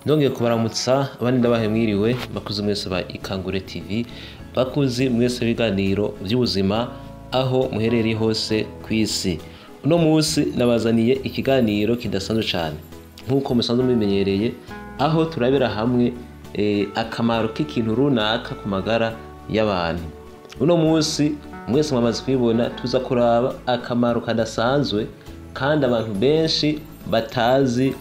Ndongeye kubaramutsa, abandi ndabahe mwiriwe, bakuzi mwese ba Ikangure TV, bakuzi mwese biganiro by'ubuzima aho muherereye hose ku isi. Uno munsi nabazaniye ikiganiro kidasanzwe cyane nk'uko musanzwe mubimenyereye, aho turabira hamwe akamaro k'ikintu runaka ku magara y'abantu. Uno munsi mwese mwamaze kubibona, tuza kuraba akamaro kadasanzwe kandi abantu benshi batazi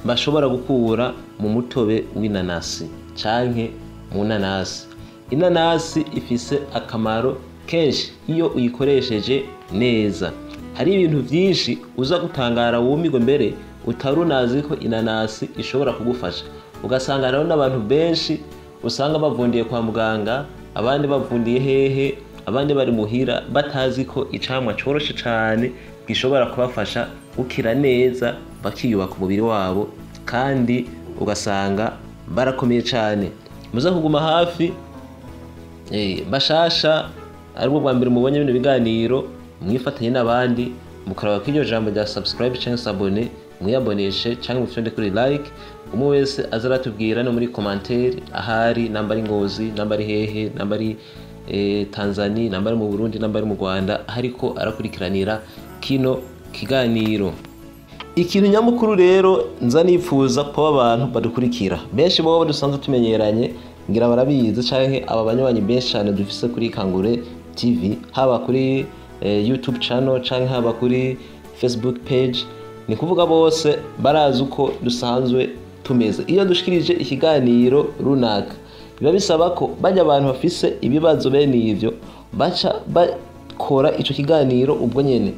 bashobora gukura mu mutobe w'inanasi canke mu nanasi. Inanasi ifise akamaro kenshi iyo uyikoresheje neza. Hari ibintu vyinshi uza gutangara wumirwe mbere utari unazi ko inanasi ishobora kugufasha. Ugasanga hariho n'abantu benshi usanga bavundiye kwa muganga, abandi bavundiye hehe, abandi bari muhira batazi ko icamwa coroshe cane gishobora kubafasha gukira neza, bakiyubaka umubiri wabo, kandi ugasanga barakomeye cane. Muze kuguma hafi bashasha aribwo bwa mbere mubonye bino biganiro, mwifatanye n'abandi mukaraba ko iryo jambo rya subscribe canke s'abonner, mwiyaboneshe canke mufyonde kuri like. Umwe wese aza aratubwira no muri commentaire ahari, namba ari Ngozi, namba ari hehe, namba ari Tanzania, namba ari mu Burundi, namba ari mu Rwanda, ariko arakurikiranira kino kiganiro. Ikintu nyamukuru rero nza nifuza kuba abantu badukurikira benshi bo dusanzwe tumenyeranye ngira barabizi, canke aba banywanyi benshi cyane dufise kuri Kangure TV, haba kuri YouTube channel canke haba kuri Facebook page, ni kuvuga bose barazi uko dusanzwe tumeze. Iyo dushikirije ikiganiro runaka, biba bisaba ko bajya abantu bafise ibibazo bene ivyo baca bakora ico kiganiro ubwo nyene,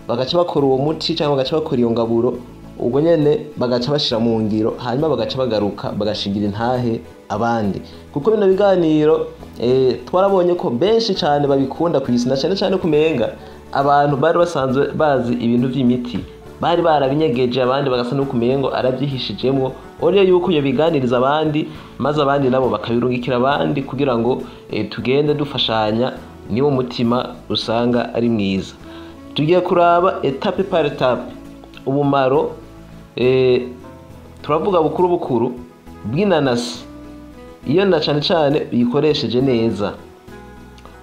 bagaca bakora uwo muti cyangwa bagaca bakora iyo ngaburo ubwo nyene, bagaca bashira mu ngiro, hanyuma bagaca bagaruka bagashingira intahe abandi. Kuko bino biganiro twarabonye ko benshi cyane babikunda ku isi, na cyane cyane kumenga abantu bari basanzwe bazi ibintu vy'imiti bari barabinyegeje, abandi bagasa no kumengo arabyihishijemwo, oriyo yuko iyo biganiriza abandi, maze abandi nabo bakabirungikira abandi kugira ngo tugende dufashanya. Niwo mutima usanga ari mwiza. Tugiye kuraba étape par étape ubumaro, turavuga bukuru bukuru bw'inanasi iyo na cane cane uyikoresheje neza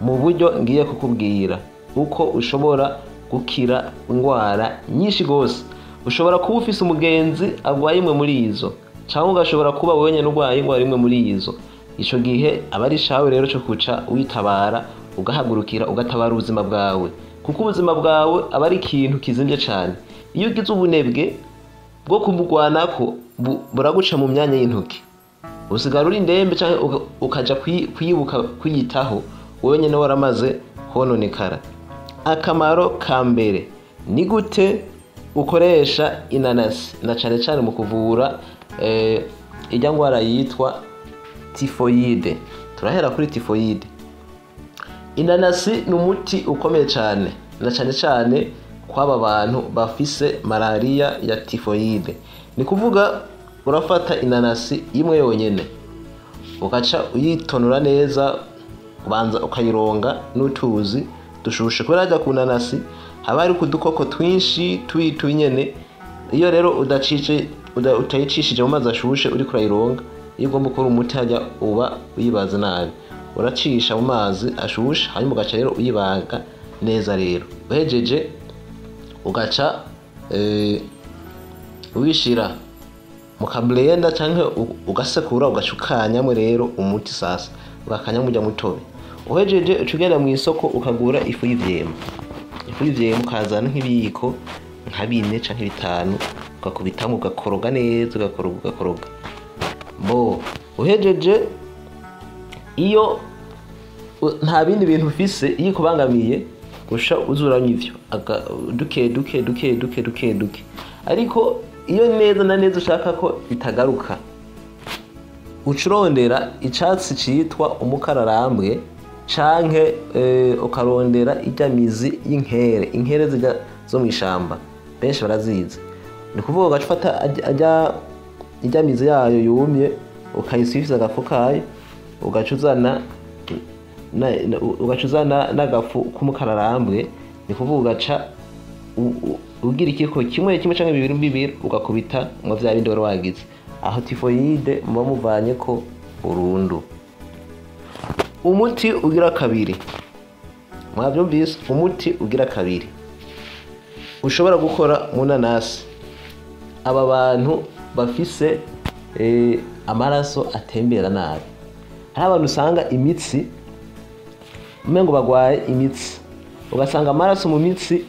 mu buryo ngiye kukubwira uko ushobora gukira indwara nyinshi gose. Ushobora kuba ufise umugenzi agwaye imwe muri izo, cyangwa ugashobora kuba wenyine urwaye indwara imwe muri izo. Ico gihe aba ari cawe rero co kuca witabara, ugahagurukira ugatabara ubuzima bwawe, kuko ubuzima bwawe aba ari ikintu kizimvye cane. Iyo ugize ubunebwe bwo kumugwanako, buraguca mu myanya y'intoki, usigara uri indembe canke ukaja kwibuka kwiyitaho wowe nyene waramaze kononekara. Akamaro ka mbere ni gute ukoresha inanasi, na cane cane mu kuvura irya ngwara yitwa typhoïde. Turahera kuri typhoïde. Inanasi ni umuti ukomeye cane, na cane cane kw'aba bantu bafise malariya ya typhoïde. Ni kuvuga urafata inanasi imwe yonyene, ugaca uyitonora neza, ubanza ukayironga n'utuzi dushushe, kubera hajya ku nanasi haba hari udukoko twinshi tubi nyene. Iyo rero udacije utayicishije mu mazi ashushe uriko urayironga, iyo ugomba gukora umuti hajya uba uyibaza nabi. Uracisha mu mazi ashushe, hanyuma ugaca rero uyibaga neza. Rero uhejeje ugaca uyishira mu kablender canke ugasekura, ugaca ukanyamwo rero umuti. Sasa ugakanyamwo urya mutobe. Uhejeje uca ugenda mw'isoko ukagura ifu y'ivyema. Ifu y'ivyema ukazana nk'ibiyiko nka bine canke bitanu, ugakubitamwo, ugakoroga neza, ugakoroga, ugakoroga. Bo uhejeje, iyo nta bindi bintu ufise iyo ikubangamiye, gusha uzuranywa ivyo duke duke duke duke duke duke. Ariko iyo neza na neza ushaka ko bitagaruka, uca urondera icatsi citwa umukararambwe, canke ukarondera irya mizi y'inkere, inkere zirya zo mw'ishamba benshi barazizi. Ni kuvuga ugaca ufata irya mizi yayo yumye, ukayisifisa agafu kayo, ugaca uzana n'agafu k'umukararambwe. Ni kuvuga ugaca Ugira ikiko kimwe kimwe canke bibiri bibiri, ugakubita mu vya bindi wari wagize aho. Typhoïde muba muvanye ko burundu. Umuti ugira kabiri, mwavyumvise? Umuti ugira kabiri ushobora gukora mu nanasi, aba bantu bafise amaraso atembera nabi. Hari abantu usanga imitsi umengo bagwaye imitsi, ugasanga amaraso mu mitsi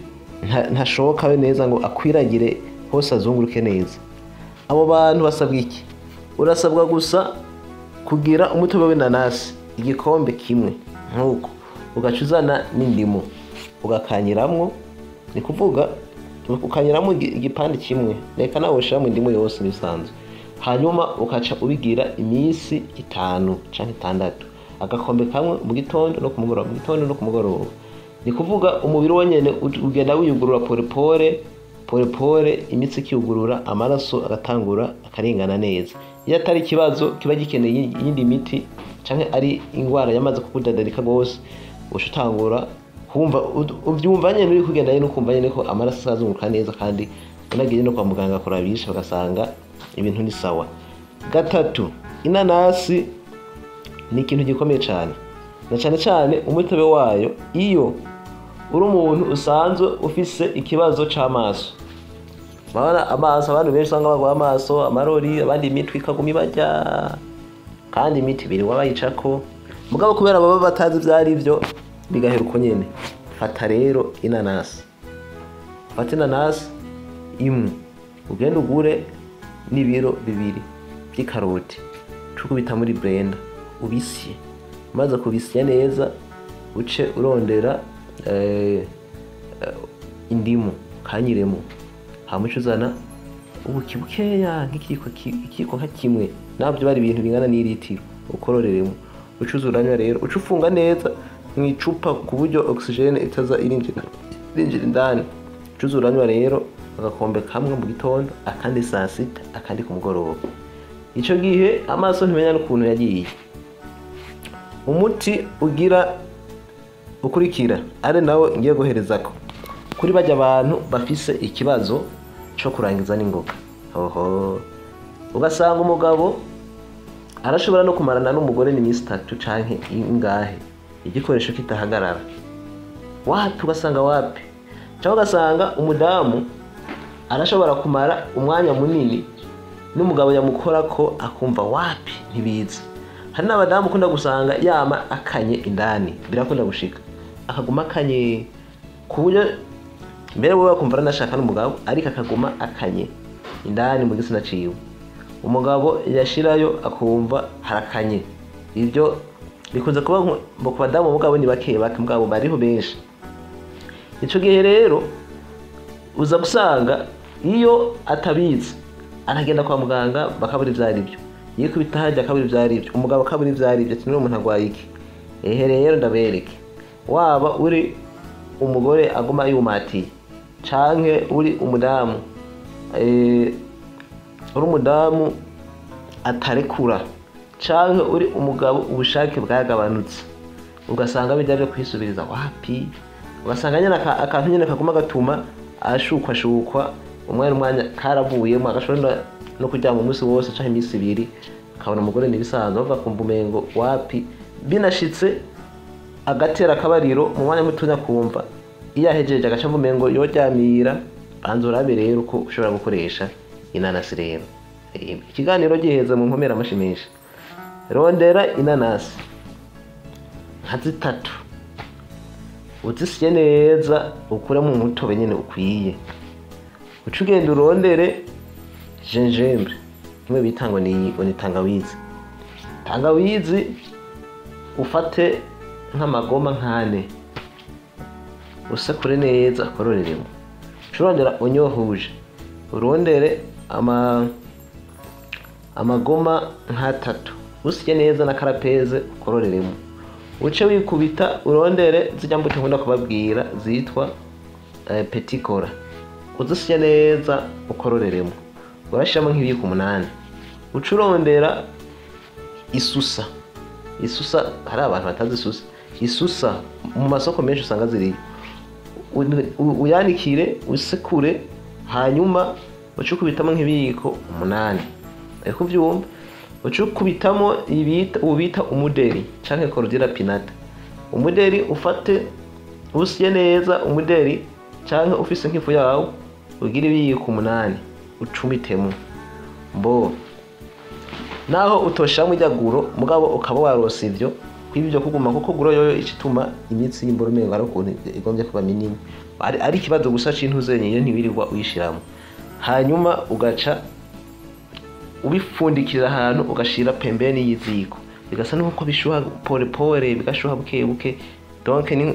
ntashoka we neza ngo akwiragire hose, azunguruke neza. Abo bantu basabwa iki? Urasabwa gusa kugira umutobe w'inanasi igikombe kimwe nk'uko, ugaca uzana n'indimu ugakanyiramwo. Ni kuvuga ukanyuramo igipande kimwe, reka nawe ushiramo indimu yose bisanzwe. Hanyuma ukaca ubigira iminsi 5 canke 6, agakombe kamwe mu gitondo no ku mugoroba, mu gitondo no ku mugoroba. Ni kuvuga umubiri wonyene ugenda wiyugurura pole pole pole pole, imitsi ikiyugurura, amaraso agatangura akarengana neza. Iyo atari ikibazo kiba gikeneye iyindi miti canke ari ingwara yamaze kukudadarika gose, uca utangura kumva uvyumva nyene uri kugenda nyene, ukumva nyene ko amaraso azunguruka neza. Kandi unagiye no kwa muganga kurabisha, bagasanga ibintu ni sawa. Gatatu, inanasi ni ikintu gikomeye cyane, na cyane cyane umutobe wayo. Iyo uri umuntu usanzwe ufise ikibazo c'amaso, murabona amaso, abantu benshi usanga barwaye amaso, amarori, abandi imitwe ikaguma ibarya, kandi imiti birirwa bayicako, mugabo kubera baba batazi ivyo ari vyo bigahera uko nyene. Fata rero inanasi, fata inanasi imwe, ugende ugure n'ibiro 2 vy'ikaroti, cukubita muri blender ubisye. Umaze kubisya neza, uce urondera indimu kanyiremo, hama uce uzana ubuki bukeya nk'ikiyiko ikiyiko nka kimwe, nabyo bari ibintu bingana n'iritiro, ukororeremo, uce uza uranywa rero. Uce ufunga neza mu icupa ku buryo oxygène itaza irinjira indani. Uce uza uranywa rero agakombe kamwe mu gitondo, akandi saa sita, akandi ku mugoroba. Ico gihe amaso ntimenya n'ukuntu yagiye. Umuti ugira ukurikira ari nawe ngiye guherezako kuri bajya abantu bafise ikibazo co kurangiza n'ingoga. Hoho ugasanga umugabo arashobora no kumarana n'umugore n'iminsi 3 canke ingahe, igikoresho kitahagarara, wapi, ugasanga wapi. Cyangwa ugasanga umudamu arashobora kumara umwanya munini n'umugabo yamukora ko akumva wapi, ntibizi. Hari n'abadamu ukunda gusanga yama akanye indani, birakunda gushika akaguma akanye, ku buryo mbere wowe bakumva aranashaka n'umugabo, ariko akaguma akanye indani mu gitsina ciwe. Umugabo yashirayo akumva harakanye. Ibyo bikunze kuba ku badamu, mugabo ni bake bake, mugabo bariho benshi. Ico gihe rero uza gusanga iyo atabizi aragenda kwa muganga bakabura ivyo ari byo, yikubita hajya akabura ivyo ari byo, umugabo akabura ivyo ari byo, ati: "None umuntu arwaye iki?" Ehe rero ndabereke, waba uri umugore aguma yumatiye, canke uri umudamu uri umudamu atarekura, canke uri umugabo ubushake bwagabanutse, ugasanga bijya byo kwisubiriza wapi, ugasanga nyine akantu nyine kaguma gatuma ashukwa shukwa umwanya umwanya karavuyemo, agashobora no kuryama umunsi wose canke iminsi 2, akabona umugore ntibisanzwe, bavuga kumva umengo wapi. Binashitse agatera akabariro mu mwanya mutonya, kumva iyo ahejeje agaca amva umengo yoryamira. Banza urabe rero uko ushobora gukoresha inanasi. Rero ikiganiro giheze mu nkomera amashi menshi. Rondera inanasi nka zitatu, uzisye neza, ukuremo umutobe nyine ukwiye. Uca ugenda urondere gingembre, kimwe bita ngo ni tangawizi. Tangawizi ufate nk'amagoma nk'ane, usekure neza, akororeremo. Uca urondera oignon rouge, urondere amagoma nk'atatu, usye neza na karapeze, ukororeremo. Uce wikubita urondere zirya mbuto nkunda kubabwira zitwa petit cola, uzisye neza, ukororeremo, urashiramo nk'ibiyiko 8. Uca urondera isusa. Isusa, hari abantu batazi isusa. Isusa mu masoko menshi usanga ziriyo. Uyanikire, usekure, hanyuma uce ukubitamo nk'ibiyiko 8. Ariko uvyumva, uce ukubitamo ubita umuderi canke Cordyla pinnata. Umuderi ufate usye neza umuderi, canke ufise nk'ifu yawo ugira ibiyiko 8 ucumitemo. Mbo naho utoshiramo irya guro, mugabo ukaba warose ivyo kw'ibyo kuguma, kuko guro yoyo icituma imitsi y'imboro umengo ari ukuntu igombye kuba minini, ari ikibazo gusa c'intuzenye, ntiwirirwa uyishiramo. Hanyuma ugaca ubipfundikira ahantu, ugashira pembeni y'iziko, bigasa nuko bishuha pole pole, bigashuha buke buke, donc ni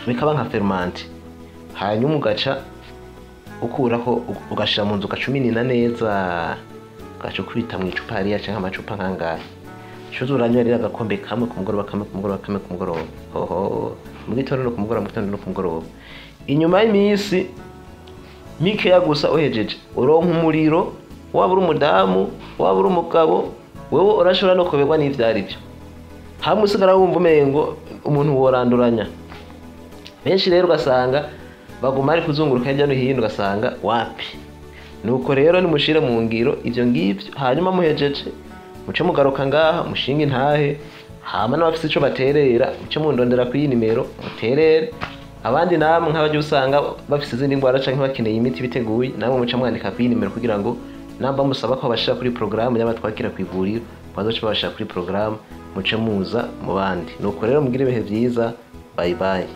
bikaba nka fermenté. Hanyuma ugaca ukurako, ugashira mu nzu, ugaca uminina neza, ugaca ukubita mu icupa hariya canke amacupa nkangahe. Ucuza uranywa rero agakombe kamwe ku mugoroba, kamwe ku mugoroba, kamwe ku mugoroba, hoho, mu gitondo no ku mugoroba, mu gitondo no ku mugoroba. Inyuma y'iminsi mikeya gusa uhejeje, uronka umuriro. Waba uri umudamu, waba uri umugabo, wewe urashobora no kuberwa n'ivyo ari byo, hamwe usigara wumva umengo umuntu woranduranya. Benshi rero ugasanga baguma ari kuzunguruka hirya no hino, ugasanga wapi. Nuko rero nimushire mu ngiro ivyo ngivyo, hanyuma muhejeje muce mugaruka ngaha mushinge intahe. Hama n'abafise ico baterera, muce mundondera kw'iyi nimero muterere. Abandi namwe nk'abajya usanga bafise izindi ndwara canke bakeneye imiti biteguye, namwe muce mwandika kw'iyi nimero, kugira ngo namba musaba ko babashira kuri porogaramu y'abatwakira ku ivuriro, bazoce babashira kuri porogaramu, muce muza mu bandi. Nuko rero mugire ibihe vyiza. Bye bye.